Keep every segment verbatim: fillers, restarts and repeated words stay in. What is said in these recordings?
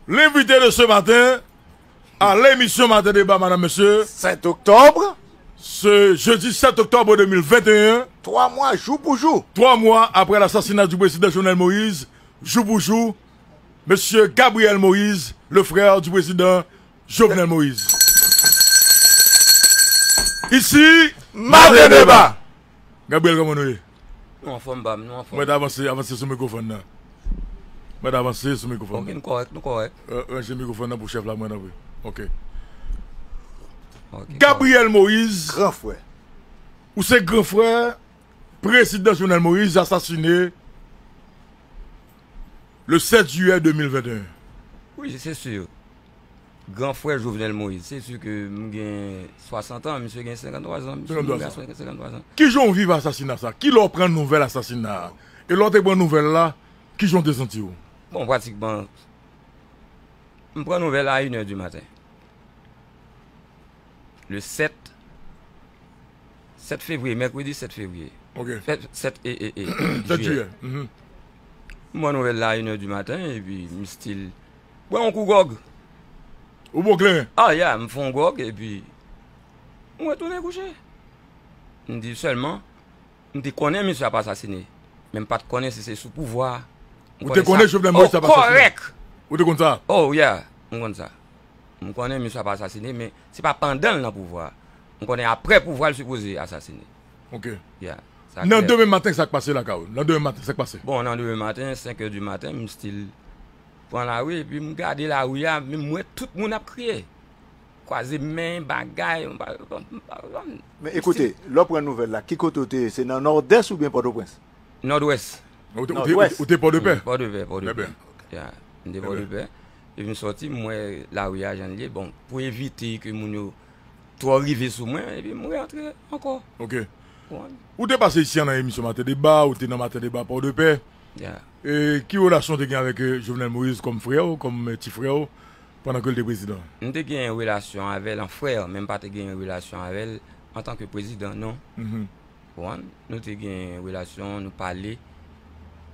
L'invité de ce matin à l'émission Matin Débat, madame, monsieur, sept octobre, ce jeudi sept octobre deux mille vingt et un, trois mois jour pour jour, trois mois après l'assassinat du président Jovenel Moïse, jour pour jour, monsieur Gabriel Moïse, le frère du président Jovenel Moïse. Ici, Matin Débat. Gabriel, kòman nou ye? Nou anfòm, bam, nou anfòm. Mwen ta avanse, avanse sou mikwofòn nan. Mwen ta avanse sou mikwofòn nan. Ok, nou kòrèk, nou kòrèk. Euh, ranje mikwofòn nan pou chèf la, mwen, tanpri. Ok. Ok, Gabriel Moïse, gran frè. Ou se gran frè prezidan Jovenel Moïse, asasine le sept juillet deux mille vingt et un. Wi, se si. Gran frè Jovenel Moïse, se si ke m gen swasant an, misye gen senkanntwa zan, misye mouri a senkanntwa zan. Kijan w viv asasina sa? Kilè w pran nouvèl asasina a? E lè w te pran nouvèl la, kijan w te santi w? Bon, pratikman, m pran nouvèl a inè di maten. Le sept, sept fevriye, mèkredi sept fevriye. Ok. Sept, sept, e, e, e, sept jiyè. Jiyè. Mhm. M pran nouvèl la a inè di maten, epi m still bwè yon kou gwòg. Ou bwè kleren? Ah, yeah, m fè yon gwòg, epi m retounen kouche. M di sèlman, m te konnen misye ap asasine, men m pa t konnen si se sou pouvwa a. Ou te konnen Jovenel Moïse ap asasine? Oh, kòrèk! Ou te konn sa? Oh, yeah, m konn sa. M konnen misye ap asasine, men se pa pandan l nan pouvwa a. M konnen apre pouvwa a, l sipoze asasine. Ok. Yeah, sa klè. Nan demen maten, sa k pase lakay ou? Nan demen maten, sa k pase? Bon, nan demen maten, senk è di maten, m still pran lari, epi m gade lari a, men m wè tout moun ap kriye. Kwaze men, bagay, m pa, m pa, m pa, m pa. Men ekoute, lè w pran nouvèl la, ki kote w te ye? Se nan Nòdès oubyen Pòtoprens? Nòdwès. Ou te, ou te, ou te, Nòdwès. Ou te Pòdepè? Pòdepè, Pòdepè. Pòdepè. Ya, m te Pòdepè. Epi m sòti, m wè lari a jan l ye. Bon, pou evite ke moun yo twò rive sou mwen, epi m rantre ankò. Ok. Ou te pase isi a nan emisyon Maten Deba, ou te nan Maten Deba Pòdepè. Ya. E ki relasyon w te gen avèk, eh, Jovenel Moïse kòm frè w, kòm, eh, ti frè w, pandan ke l te prezidan? M te gen relasyon avè l an frè, men m pa te gen relasyon avè l antanke prezidan, non. Mhm. Konprann? Nou te gen relasyon, nou pale.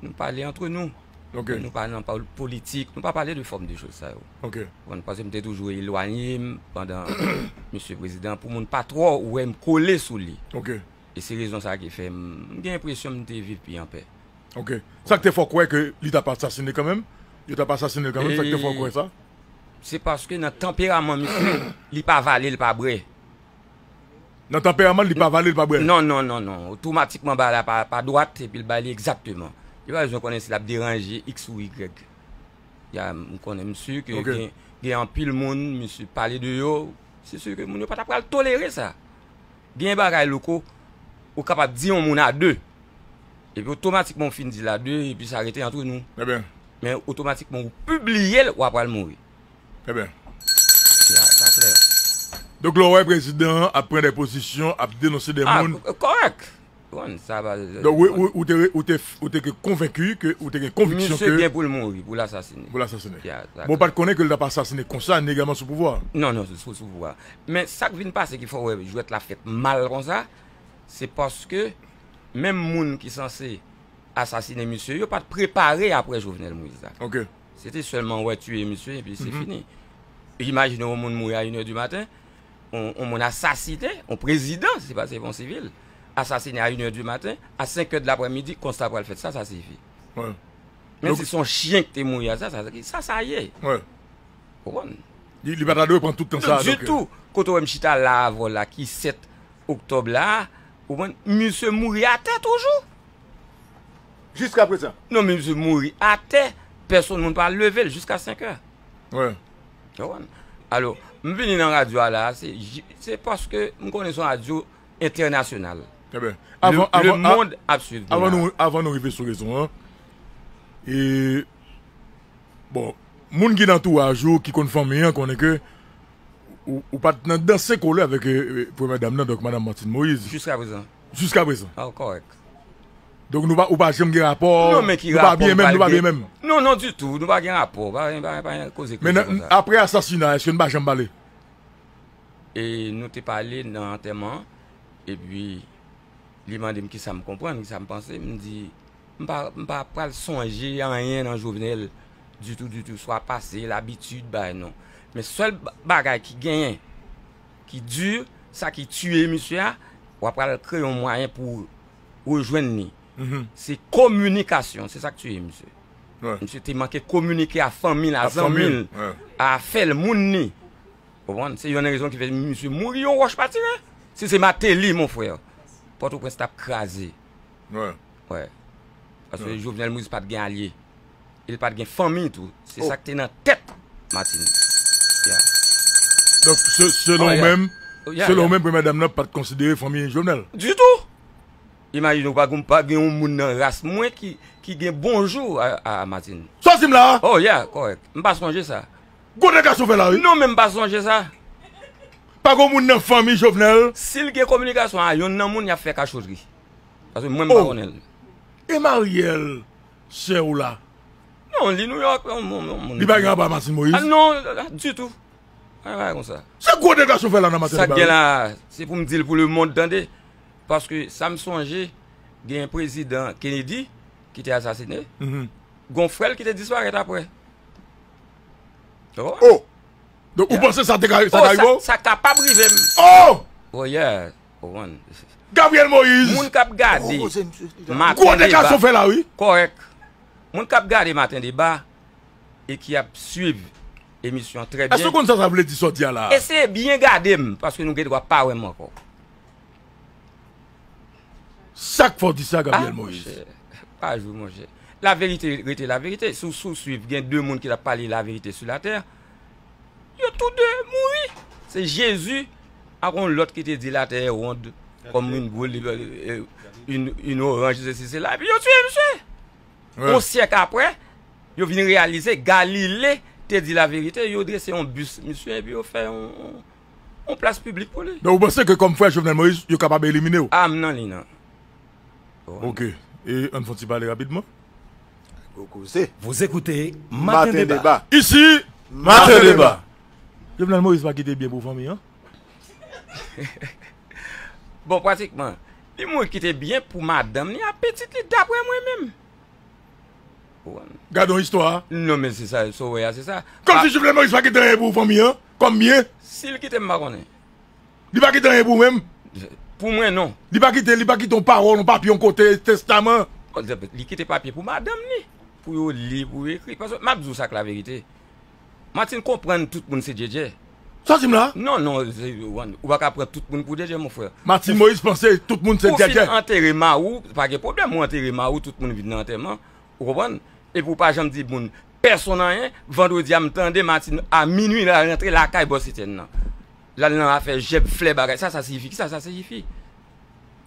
Nou pale antre nou. Ok. Nou pa nan pol-, politik, nou pa pale de fòm de choz sa yo. Ok. Konprann? Paske m te toujou elwanye m pandan misye prezidan, pou moun pa twò wè m kole sou li. Ok. E se rezon sa ki fè m, m gen enpresyon m te viv pi anpè. Ok. Sa k te fè w kwè ke li t ap asasine kanmenm? Yo t ap asasine l kanmenm, sa k te fè w kwè sa? Se paske nan tanperaman misye, li pa vale, li pa brè. Nan tanperaman l, li pa vale, li pa brè. Non, non, non, non. Otomatikman, bagay la pa, pa dwat, epi l ba li egzakteman. Li pa bezwen konnen si l ap deranje X ou Y. Ya, m konnen, m si ke gen, gen anpil moun, misye pale de yo, se si ke moun yo pa ta pral tolere sa. Gen bagay, Louko, ou kapab di yon moun a de. Epi otomatikman, ou fin di l a de, epi sa rete antre nou. Ebyen. Men otomatikman, ou pibliye l, w a pral mouri. Ebyen. Ya, sa klè. Donk, lè w wè prezidan an ap pran de pozisyon, ap denonse de moun. Ah, kòrèk. Bon, sa pa. Donk, ou, ou, ou te, ou te, ou te konvenki ke, ou te gen konviksyon ke misye gen pou l mouri, pou l asasine. Pou l asasine. Ya, sa klè. Bon, w pa t konnen ke l t ap asasine konsa, ni egalman sou pouvwa a? Non, non, sou, sou pouvwa a. Men sa k vin pase ki fè w wè jwèt la fèt mal konsa, se paske menm moun ki sanse asasine misye yo pa t prepare apre Jovenel Moïse la. Ok. Se te sèlman wè tiye misye, epi se fini. Imajine yon moun mouri a inè di maten, yon, yon moun asasine, yon prezidan, se pa, se pa yon sivil, asasine a inè di maten, a senk è de laprèmidi, konsa pral fèt, sa, sa sifi. Wi. Menm si se yon chyen ki te mouri a, sa, sa, sa, sa ye. Wi. Ou konprann? Li, li pa ta dwe pran tout tan sa a, donk. Ditou. Kote w wè m chita la avè w la, ki sèt oktòb la, ou konprann, misye mouri atè toujou. Jiska prezan? Non, men misye mouri atè, pèsonn moun pa leve l jiska senk è. Wi. Ou konprann? Alò, m vini nan radyo a la, se, se paske m konnen se yon radyo entènasyonal. Trè byen. Le, avan, le avan, a-, mond ap swiv nou la. Avan nou, avan nou rive sou rezon an, e, bon, moun ki nan antouraj ou, ki konn fanmi an, konnen ke ou, ou pa t nan danse kole avèk, eh, eh, premyè dam nan, donk madanm Martine Moïse. Jiska prezan. Jiska prezan. Ah, kòrèk. Donk nou pa, ou pa janm gen rapò, nou pa byen menm, nou pa byen menm. Non, men ki rapò m pral gen? Non, non, ditou, nou pa gen rapò, pa, pa, pa gen koze konsa. Men nan, apre asasina, èske nou pa janm pale? E nou te pale nan antèman an, epi li mande m kisa m konprann, kisa m panse, m di, m pa, m pa pral sonje anyen nan Jovenel. ditou, ditou, swa pase, labitid, bagay non. Men sèl ba-, bagay ki genyen, ki di, sa ki tiye misye a, w ap pral kreye yon mwayen pou rejwenn li. Se kominikasyon, se sa k tiye misye. Misye te manke kominike a fanmi l, a zanmi l, a afè l, moun li. Konprann? Se youn nan rezon ki fè misye mouri, yon wòch pa tire. Si se Martelly, mon frè, Pòtoprens t ap kraze. Wi. Paske Jovenel Moïse pa t gen alye. E l pa t gen fanmi tou. Se sa k te nan tèt Martine. Donk, selon ou menm, selon ou menm, premyè dam nan pa t konsidere fanmi Jovenel? Ditou! Imajine w, pa gen, pa gen yon moun nan ras mwen ki, ki gen bonjou a, a Martine. Sa w di m la a? Oh, yeah, kòrèk. M pa sonje sa. Gwo dega sa w fè la, wi. Non, men m pa sonje sa. Pa gen yon moun nan fanmi Jovenel. Si l gen kominikasyon a yonn nan moun, y ap fè kachotri. Paske mwen, m pa konnen l. E Marielle, sè w la? Non, li Nouyòk, yon moun. Li pa gen anba Martine Moïse? Ah, non, ditou. Pa gen bagay konsa. Se gwo dega sa w fè la nan maten deba. Sa k gen la, se pou m di l pou lemonn tande. Paske sa m sonje, gen prezidan Kennedy ki te asasine. Gon frè l ki te disparèt apre. Oh! Donk, ou panse sa te ka, sa ka rive w? Sa kapab rive m. Oh! Oh, yeah. Ou konprann? Gabriel Moïse. Moun k ap gade Maten Deba. Gwo dega sa w fè la, wi. Kòrèk. Moun k ap gade Maten Deba e ki ap swiv emisyon an trè byen. Èske w konn sa sa vle di sa w di a la a? Eseye byen gade m, paske nou gendwa pa wè m ankò. Sa k fè w di sa, Gabriel Moïse? Ah, monchè, pa jwe, monchè. Laverite rete laverite. Si w, si w swiv, gen de moun ki t ap pale laverite sou latè. Yo tou de mouri. Se Jezi ak yon lòt ki te di la terre est ronde comme une boule, euh, une, une orange, sesi, sela. Epi yo tiye misye. Yon syèk apre, yo vin reyalize Galile te di laverite, yo drese yon bis misye, epi yo fè yon, yon, yon plas piblik pou li. Donk, ou panse ke kòm frè Jovenel Moïse, yo kapab elimine w? Ah, m nan li nan. Ok. E ann fè yon ti pale rapidman. Gwo koze. Vous écoutez Matin Débat. Ici, Matin Débat. Jovenel Moïse pa kite byen pou fanmi an? Bon, pratikman, li mouri kite byen pou madanm li ak pitit li, daprè mwen menm. Gade yon istwa. Non, men se sa, sa w wè a, se sa. Kòmsi Jovenel Moïse pa kite anyen pou fanmi an, kòm byen. Si l kite, m pa konnen. Li pa kite anyen pou ou menm? Pou mwen, non. Li pa kite, li pa kite yon pawòl, yon papye, yon kote, testaman? Li kite papye pou madanm li, pou yo li, pou yo ekri. Paske m ap di w sa k laverite. Martine konprann tout moun se djèdjè. Sa w di m la a? Non, non, ou pa ka pran tout moun pou djèdjè, mon frè. Martine Moïse panse tout moun se djèdjè. Ou fin antere mari w, pa gen pwoblèm, ou antere mari w, tout moun vin nan antèman. Ou konprann? Epi w pa janm di moun pèsonn anyen. Vandredi a, m tande Martine a minui l al rantre lakay bòs Etienne nan. L al nan afè jèb flè bagay. Sa sa siyifi? Kisa sa siyifi?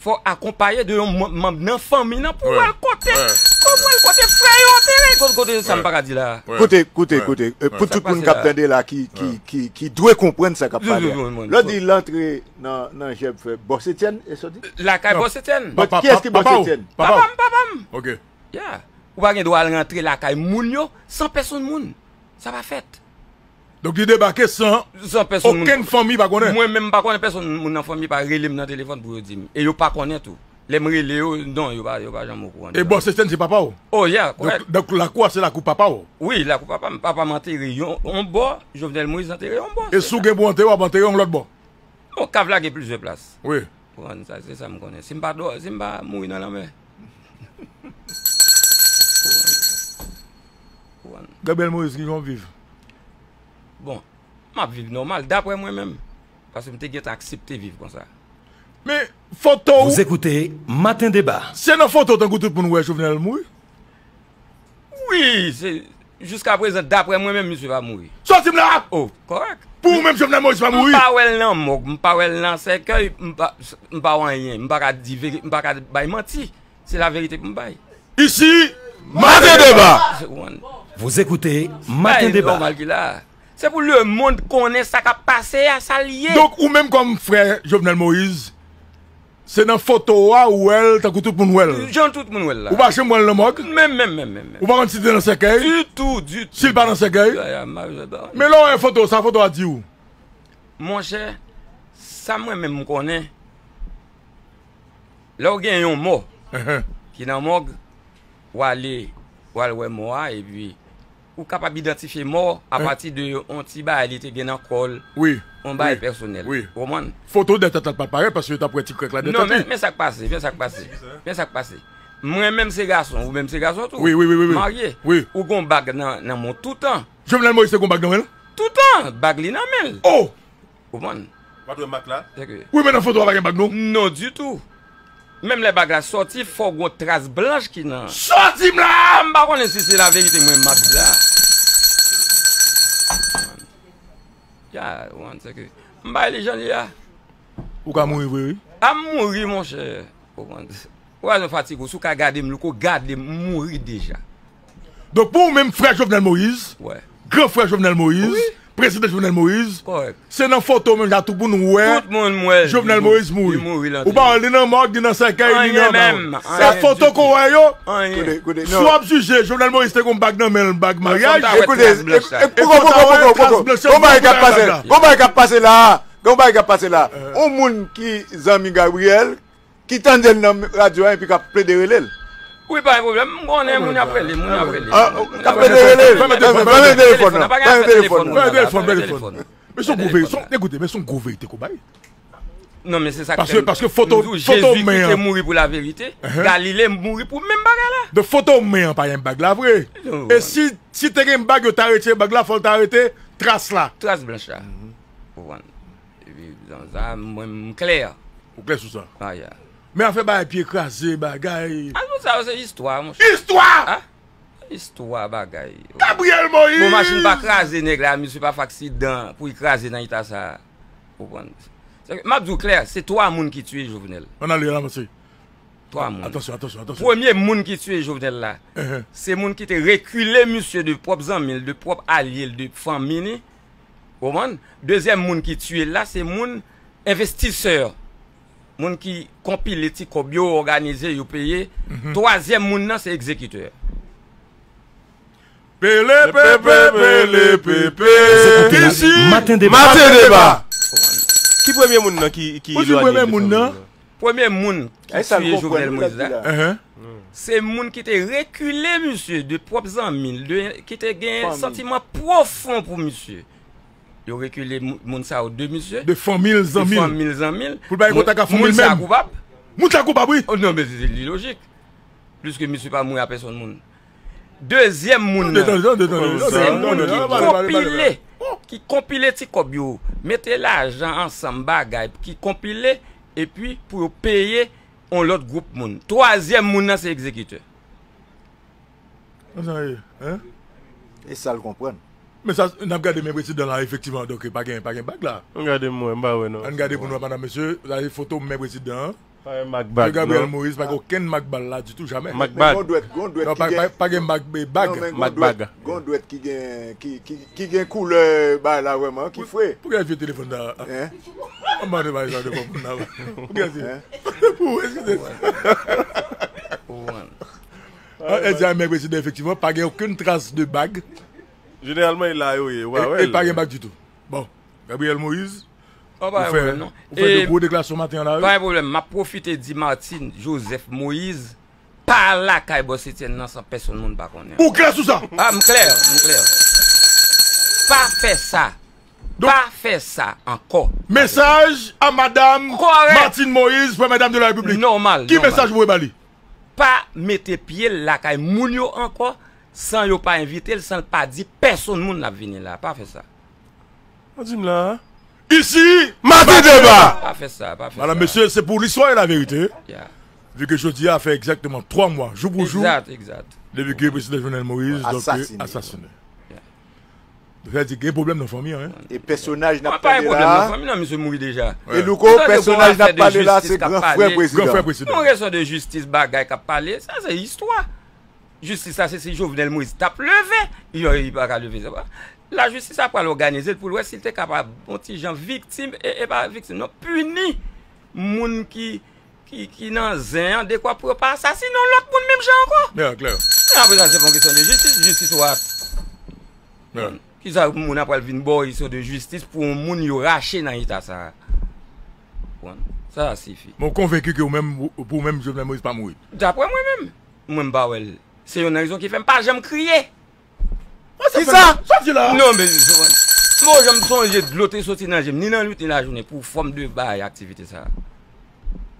Fò w akonpaye de yon manm nan fanmi nan pou w al kote, pou w al kote frè yo antere. Kote, kote sa m pa ka di la a. Koute, koute, koute. Pou tout moun k ap tande la ki, ki, ki, ki dwe konprann sa k ap pale a. Lè w di l antre nan, nan jèb flè bòs Etienne, e sa w di? Lakay bòs Etienne. Kiyès ki bòs Etienne? Papa w, papa m. Ok. Yeah. Ou pa gen dwa al rantre lakay moun yo san pèsonn moun. Sa pa fèt. Donk li debake san okenn fanmi pa konnen. Mwen menm m pa konnen, pèsonn moun nan fanmi pa rele m nan telefòn pou yo di m. E yo pa konnen tou. Lè m rele yo, non, yo pa, yo pa janm okouran de sa. E bòs Etienne se papa w? Oh yeah, kòrèk. Donk lakou a se lakou papa w? Wi, lakou papa m. Papa m antere yon, yon bò, Jovenel Moïse antere yon bò. E si w gen pou antere w, w ap antere yon lòt bò? Bon, kav la gen plizyè plas. Wi. Ou konprann, sa se sa m konnen. Si m pa dò, si m pa mouri nan lanmè. Gabriel Moïse, kijan w viv? Bon, m ap viv nòmal, daprè mwen menm. Paske m te gentan aksepte viv konsa. Men, foto w. Vous écoutez Matin Débat. Se nan foto tankou tout moun wè Jovenel mouri? Wi, se, jiskaprezan, daprè mwen menm, misye pa mouri. Sòti m la! Oh, kòrèk. Pou ou menm, Jovenel Moïse pa mouri? M pa wè l nan mòg, m pa wè l nan sèkèy, m pa, m pa wè anyen, m pa ka di veri-, m pa ka bay manti. Se laverite pou m bay. Ici, Matin Débat! Vous écoutez Matin Débat. Nòmal ki la. Se pou lemonn konnen sa k ap pase a, sa l ye. Donk, ou menm kòm frè Jovenel Moïse, Se nan foto a ou wè l tankou tout moun wè l. Jan tout moun wè l la. Ou pa janm wè l nan mòg? Menm, menm, menm, menm. Ou pa konn si l te nan sèkèy? Ditou, ditou. Si l pa nan sèkèy? Men lè w wè foto, sa foto a di w? Monchè, sa mwen menm m konnen, lè w gen yon mò ki nan mòg, w ale, w al wè mò a, epi ou kapab idantifye mò apati de yon ti bagay li te gen nan kò l, yon bagay pèsonèl. Ou konprann? Foto dèyè tèt la pa t parèt paske yo t ap wè ti krèk la dèyè tèt li. Non, men, men sa k pase, men sa k pase. Men sa k pase. Mwen menm se gason, ou menm se gason tou. Wi, wi, wi, wi, wi. Marye. Wi. Ou gon bag nan, nan men w toutan. Jovenel Moïse te gon bag nan men l? Toutan, bag li nan men l. Oh! Ou konprann? Ou pa t wè mak la? Wi, men nan foto a pa gen bag non. Non ditou. Menm lè bag la sòti, fò gon tras blanch ki nan. Sa w di m la! M pa konnen si se laverite mwen m ap di la. Ya, ou konprann, se ke m bay li jan li a. Ou ka mouri vre, wi. A m mouri, monchè. Ou konprann? Ou wè, nou fatige, si w ka gade m, louko, gade m, m mouri deja. Donk, pou ou menm, frè Jovenel Moïse, gran frè Jovenel Moïse, prezidan Jovenel Moïse, se nan foto menm jan tou pou nou wè Jovenel Moïse mouri. Ou pa wè l ni nan mòg, ni nan sèkèy, ni nan anba. Se foto ke w wè yo. Si w ap jije, Jovenel Moïse te gon bag nan men l, bag maryaj. Ekoute, poko, poko, poko, poko. Gon bagay k ap pase la. Gon bagay k ap pase la. Yon moun ki zanmi Gabriel, ki tande l nan radyo a epi k ap plede rele l. Wi, pa gen pwoblèm. M konnen moun ap rele, moun ap rele. K ap plede rele l. Fèmen telefòn nan, fèmen telefòn nan. Fèmen telefòn nan. Men se yon gwo verite, ekoute, men se yon gwo verite ke w bay. Non, men se sa k fè m di w Jezi ki te mouri pou laverite, Galile mouri pou menm bagay la. Donk foto men an pa gen bag la vre. E si, si te gen bag, yo ta retire bag la, fò l ta rete tras la. Tras blanch la. Ou konprann? Epi, nan sa, mwen, m klè. Ou klè sou sa? Ah, yeah. Men afè bagay pye kraze, bagay. Ah, tout sa yo se istwa, monchè. Istwa! Ah, istwa bagay. Gabriel Moïse! Bon, machin pa kraze nèg la, misye pa fè aksidan pou li kraze nan eta sa. Ou konprann? Se ke, m ap di w klè, se twa moun ki tiye Jovenel. Ann ale, ann avanse. Twa moun. Atansyon, atansyon, atansyon. Premye moun ki tiye Jovenel la, se moun ki te rekile misye de pwòp zanmi l, de pwòp alye l, de fanmi li. Ou konprann? Dezyèm moun ki tiye l la, se moun envestisè. Moun ki konpile ti kòb yo, òganize, yo peye. Twazyèm moun nan, se egzekitè. Pele pepe, pele pepe. Isi, Maten Deba. Maten Deba. Ki premye moun nan ki, ki elwanye de fanmi l? Premye moun ki tiye Jovenel Moïse la, se moun ki te rekile misye de pwòp zanmi l, de, ki te gen santiman pwofon pou misye. Yo rekile mou-, moun sa yo de misye. De fanmi l, zanmi l. De fanmi l, zanmi l. Pou l pa gen kontak ak fanmi l menm. Moun sa koupab. Moun sa koupab, wi. Oh, non, men se, se li lojik. Pliske misye pa mouri a pèsonn moun. Dezyèm moun nan, se moun ki konpile, ki konpile ti kòb yo, mete lajan ansanm, bagay, ki konpile, epi pou yo peye yon lòt gwoup moun. Twazyèm moun nan, se egzekitè. Konsa ye, hein? E sa l konprann. Men sa, n ap gade men prezidan la, efektivman, donk, pa gen, pa gen bag la. Ann gade m wè, m pa wè non. Ann gade pou nou wè, madanm, mesye, sa se foto men prezidan an. Pa gen mak bag, non. Gabriel Moïse, pa gen okenn mak bal la ditou, jamè. Mak bag. Non, pa, pa, pa gen mak, bag. Mak bag. Gon dwèt ki gen, ki, ki, ki gen koulè bagay la vrèman, ki fre. Pou gen vye telefòn la? Hein? An mande bagay sa de kòb moun la. Pou gen vye. Pou, eskize. An, e di a men prezidan, efektivman, pa gen okenn tras de bag. Jeneralman, e la yo ye, ou pa wè l. E pa gen bag ditou. Bon, Gabriel Moïse, ou fè, ou fè de gwo deklarasyon maten an la, wi. Pa gen pwoblèm. M ap pwofite di Martine Joseph Moïse, pa lakay Bòs Etienne nan san pèsonn moun pa konnen. Ou klè sou sa? Ah, m klè, m klè. Pa fè sa. Pa fè sa ankò. Mesaj a madam Martine Moïse, premyè dam de la Repiblik. Nòmal, nòmal. Ki mesaj ou voye ba li? Pa mete pye l lakay moun yo ankò san yo pa envite l, san l pa di pèsonn moun l ap vini la. Pa fè sa. Ou di m la. Isi, Maten Deba! Pa fè sa, pa fè sa. Madam, mesye, se pou listwa e laverite. Yeah. Vu que jodi a fè egzakteman twa mwa, jou pou jou, egzat, egzat, depi ke prezidan Jovenel Moïse, donk, asasine. Asasine. Yeah. Sa di gen pwoblèm nan fanmi an, hein? E pèsonaj n ap pale la. Pa gen pwoblèm nan fanmi nan, misye mouri deja. E Louko, pèsonaj n ap pale la, se gran frè prezidan. Gran frè prezidan. Yon rezon de jistis, bagay k ap pale, sa se istwa. Jistis la, se si Jovenel Moïse t ap leve, yo, li pa ka leve, se pa. Lajistis la pral òganize l pou l wè si l te kapab, yon ti jan viktim, e, e pa viktim, non, pini moun ki, ki, ki nan zen an, dekwa pou yo pa asasine yon lòt moun menm jan ankò. Yeah, klè. Men apre sa, se pa yon kesyon de jistis, jistis w ap. Yeah. Kisa moun ap pral vin ba w kesyon de jistis pou yon moun yo rache nan eta sa a? Bon, sa sifi. Bon, konvenki ke ou menm, pou ou menm, Jovenel Moïse pa mouri. Daprè mwen menm, mwen m pa wè l. Se youn nan rezon ki fè m pa janm kriye. Mwen Kisa? Soti la. Non, men, bon, janm sonje dlo te soti nan je m, ni nan nwit, ni lajounen, pou fòm de bay aktivite sa.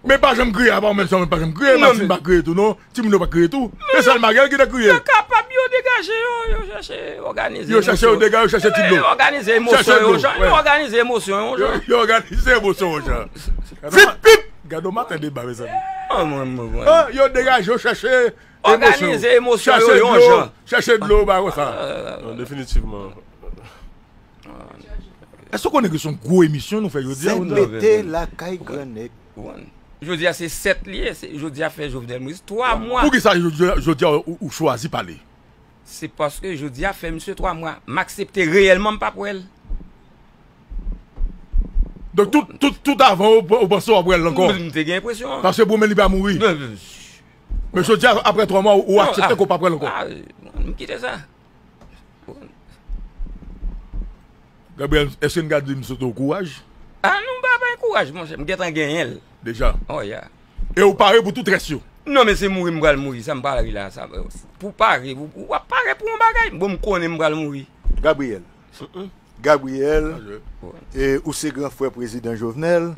Men pa janm kriye, apa ou menm sa, ou menm pa janm kriye, Matin pa kriye tou, non. Timoun yo pa kriye tou. E sèl Mariel ki te kriye. Yo kapab, yo degaje yo, yo chèche òganize emosyon. Yo chèche yo degaje, yo chèche ti dlo. Yo òganize emosyon yo, jan, yo òganize emosyon yo, jan. Yo òganize emosyon yo, jan. Pip, pip. Gade yon maten deba, mezanmi. Yo degaje, yo chèche emosyon. Òganize emosyon yo yon jan. Chèche dlo, ba konsa. Non, definitivman. Èske w konnen ke se yon gwo emisyon nou fè jodi a? Sèt mete lakay Gran Nèg. Jodi a se sèt li ye, jodi a fè Jovenel Moïse twa mwa. Poukisa jodi a ou chwazi pale? Se paske jodi a fè misye twa mwa. M aksepte reyèlman m p ap wè l. Donk tout, tout, tout avan ou, ou panse w ap wè l ankò? M te gen enpresyon an. Paske pou mwen li pa mouri. Men jodi a, apre twa mwa, ou aksepte ke w p ap wè l ankò? M kite sa. Gabriel, èske n ka di m sot ou kouraj? A non, m pa bay kouraj, monchè. M gentan genyen l. Deja? Oh, yeah. E ou pare pou tout rès yo? Non, men se mouri m pral mouri, sa m pral ri la, sa. Pou pare, pou, pou w ap pare pou yon bagay, bon, m konnen m pral mouri. Gabriel. Gabriel, e, ou se gran frè prezidan Jovenel.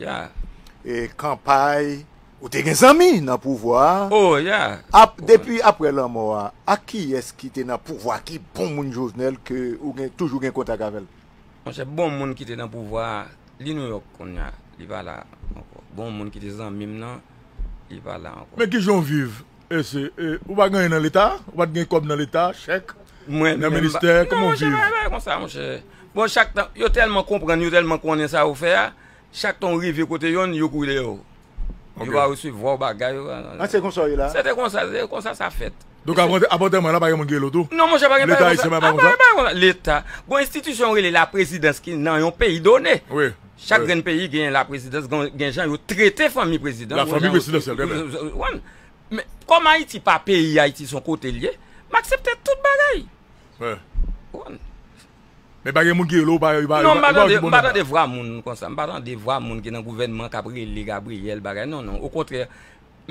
E kanpay, ou te gen zanmi nan pouvwa a. Oh, yeah. Depi apre lanmò a, ak kiyès ki te nan pouvwa a ki bon moun Jovenel ke ou gen, toujou gen kontak avè l? Monchè, bon moun ki te nan pouvwa a, li Nouyòk kounye a, li pa la ankò. Bon moun ki te zanmi m nan, li pa la ankò. Men kijan w viv? E se, e, ou pa gen anyen nan Leta? Ou pa t gen kòb nan Leta, chèk, nan ministè? Kòman w viv? Non, monchè, pa, pa konsa, monchè. Bon, chak tan, yo tèlman konprann, yo tèlman konnen sa yo fè a, chak tan w rive kote yonn, yo kouri dèyè w. Yo pa resevwa w bagay, yo pa. A, se konsa w ye la? Se te konsa, se konsa sa fèt. Donk, avan, avan antèman la, pa gen moun ki rele w tou? Non, monchè, pa gen, pa gen konsa. Leta ayisyen pa, pa gen konsa? Pa gen konsa. Leta. Gon enstitisyon yo rele laprezidans ki nan yon peyi done. Wi. Chak grenn peyi gen laprezidans, gen, gen jan yo trete fanmi prezidan. La famille présidentielle, trè byen. Men kòm Ayiti pa peyi, Ayiti se yon kote l ye, m aksepte tout bagay. Wi. Men pa gen moun ki rele w, pa, pa, non, m pa tande, m pa tande vwa moun konsa. M pa tande vwa moun ki nan gouvènman k ap rele Gabriel, bagay. Non, non. Okontrè,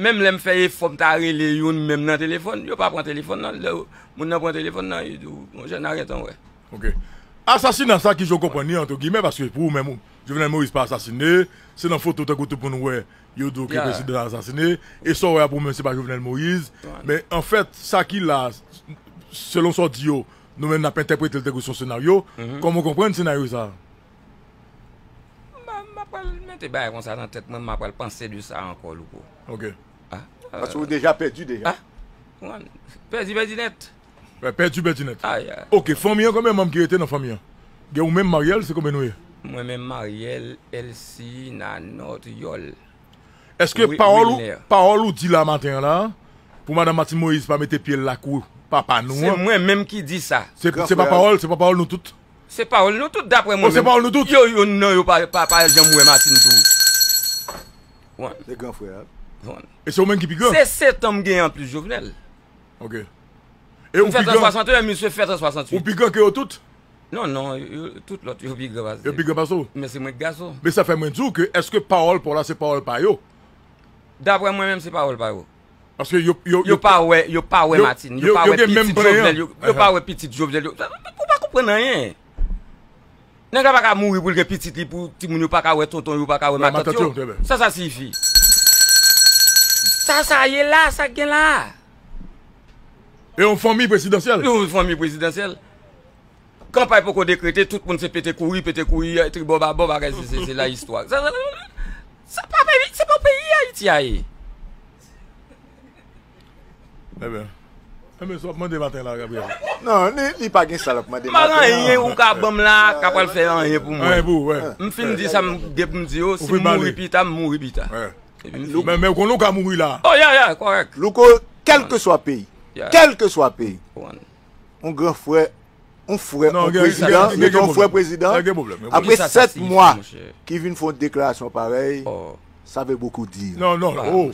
menm lè m fè efò m ta rele youn menm nan telefòn, yo pa pran telefòn nan. Lè moun nan pran telefòn nan, yo di w, monchè, n a gentan wè. Ok. Asasina sa, kijan w konprann li, entre guillemets, paske pou ou menm, Jovenel Moïse pa asasine, se nan foto tankou tout moun wè, yo di w ke prezidan an asasine, e sa w wè a pou ou menm se pa Jovenel Moïse, men anfèt, sa ki la, selon sa w di yo, nou menm n ap entèprete l tankou se yon senaryo. Kòman w konprann senaryo sa a? M pa, m pa pral mete bagay konsa nan tèt mwen, m pa pral panse de sa ankò, Louko. Ok. Paske ou deja pèdi deja. Pèdi, pèdi nèt. Pèdi, pèdi nèt. Ok, fanmi an, konbyen manm ki rete nan fanmi an? Gen ou menm, Mariel, se konbyen nou ye? Mwen menm, Mariel, Elsie, Nanot, Yòl. Èske pawòl ou, pawòl ou di la maten an la, pou madanm Martine Moïse pa mete pye l lakou papa nou an? Se mwen menm ki di sa. Se, se pa pawòl, se pa pawòl nou tout? Se pawòl nou tout, daprè mwen menm. Se pawòl nou tout? Yo, yo, non, yo pa, pa, pa janm wè Martine tou. Se gran frè a. E se ou menm ki pi gran? Se sèt an m genyen anplis Jovenel. Ok. E ou pi gran? M fèt an swasanteyen, misye fèt an swasanntuit. Ou pi gran ke yo tout? Non, non, yo, tout lòt yo pi gran pase. Yo pi gran pase w? Men se mwen k gason. Men sa fè mwen di w ke èske pawòl pa w la se pawòl pa yo? Daprè mwen menm, se pawòl pa yo. Paske yo, yo, yo pa wè, yo pa wè Martine, yo pa wè pitit Jovenel, yo, yo pa wè pitit Jovenel, yo, ou pa konprann anyen. Nèg la pa ka mouri pou l gen pitit li, pou timoun yo pa ka wè tonton yo, pa ka wè matant yo. Sa sa siyifi? Sa sa ye la, sa k gen la? E yon fanmi prezidansyèl. Yon fanmi prezidansyèl. Kanpay poko dekrete, tout moun se pete kouri, pete kouri, tribò babò, bagay, se, se, se la istwa. Sa, sa, sa pa peyi, se pa peyi Ayiti a ye. Ebyen, ebyen, sa w ap mande maten la, Gabriel? Non, li, li pa gen sa l ap mande maten an. M pa gen anyen ou ka ban m la, k ap pral fè anyen pou mwen. Anyen pou ou, wè. M fin di sa m gen pou m di yo, si m mouri pita, m mouri pita. Men, men ou konnen ou ka mouri la. Oh, yeah, yeah, kòrèk. Louko, kèlkeswa peyi, kèlkeswa peyi, yon gran frè, yon frè, yon prezidan, yon frè prezidan, apre sèt mwa, ki vin fè yon deklarasyon parèy, sa vle bokou di. Non, non, oh.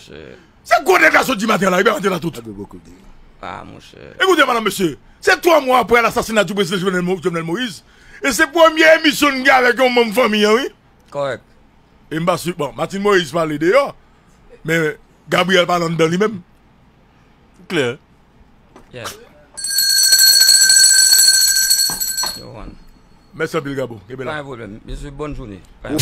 Se gwo deklarasyon di maten an la, epi maten la tout. Sa vle bokou di. Ah, monchè. Ekoute, madam, mesye, se twa mwa apre lasasina di prezidan Jovenel Mo-, Jovenel Moïse, e se premye emisyon n gen avèk yon manm fanmi an, wi. Kòrèk. E m pa si, bon, Martine Moïse pale deyò, men Gabriel pale anndan li menm. Klè. Yeah. Mèsi anpil, Gabo. Kenbe la. Pa gen pwoblèm. Mesye, bòn jounen. Pa gen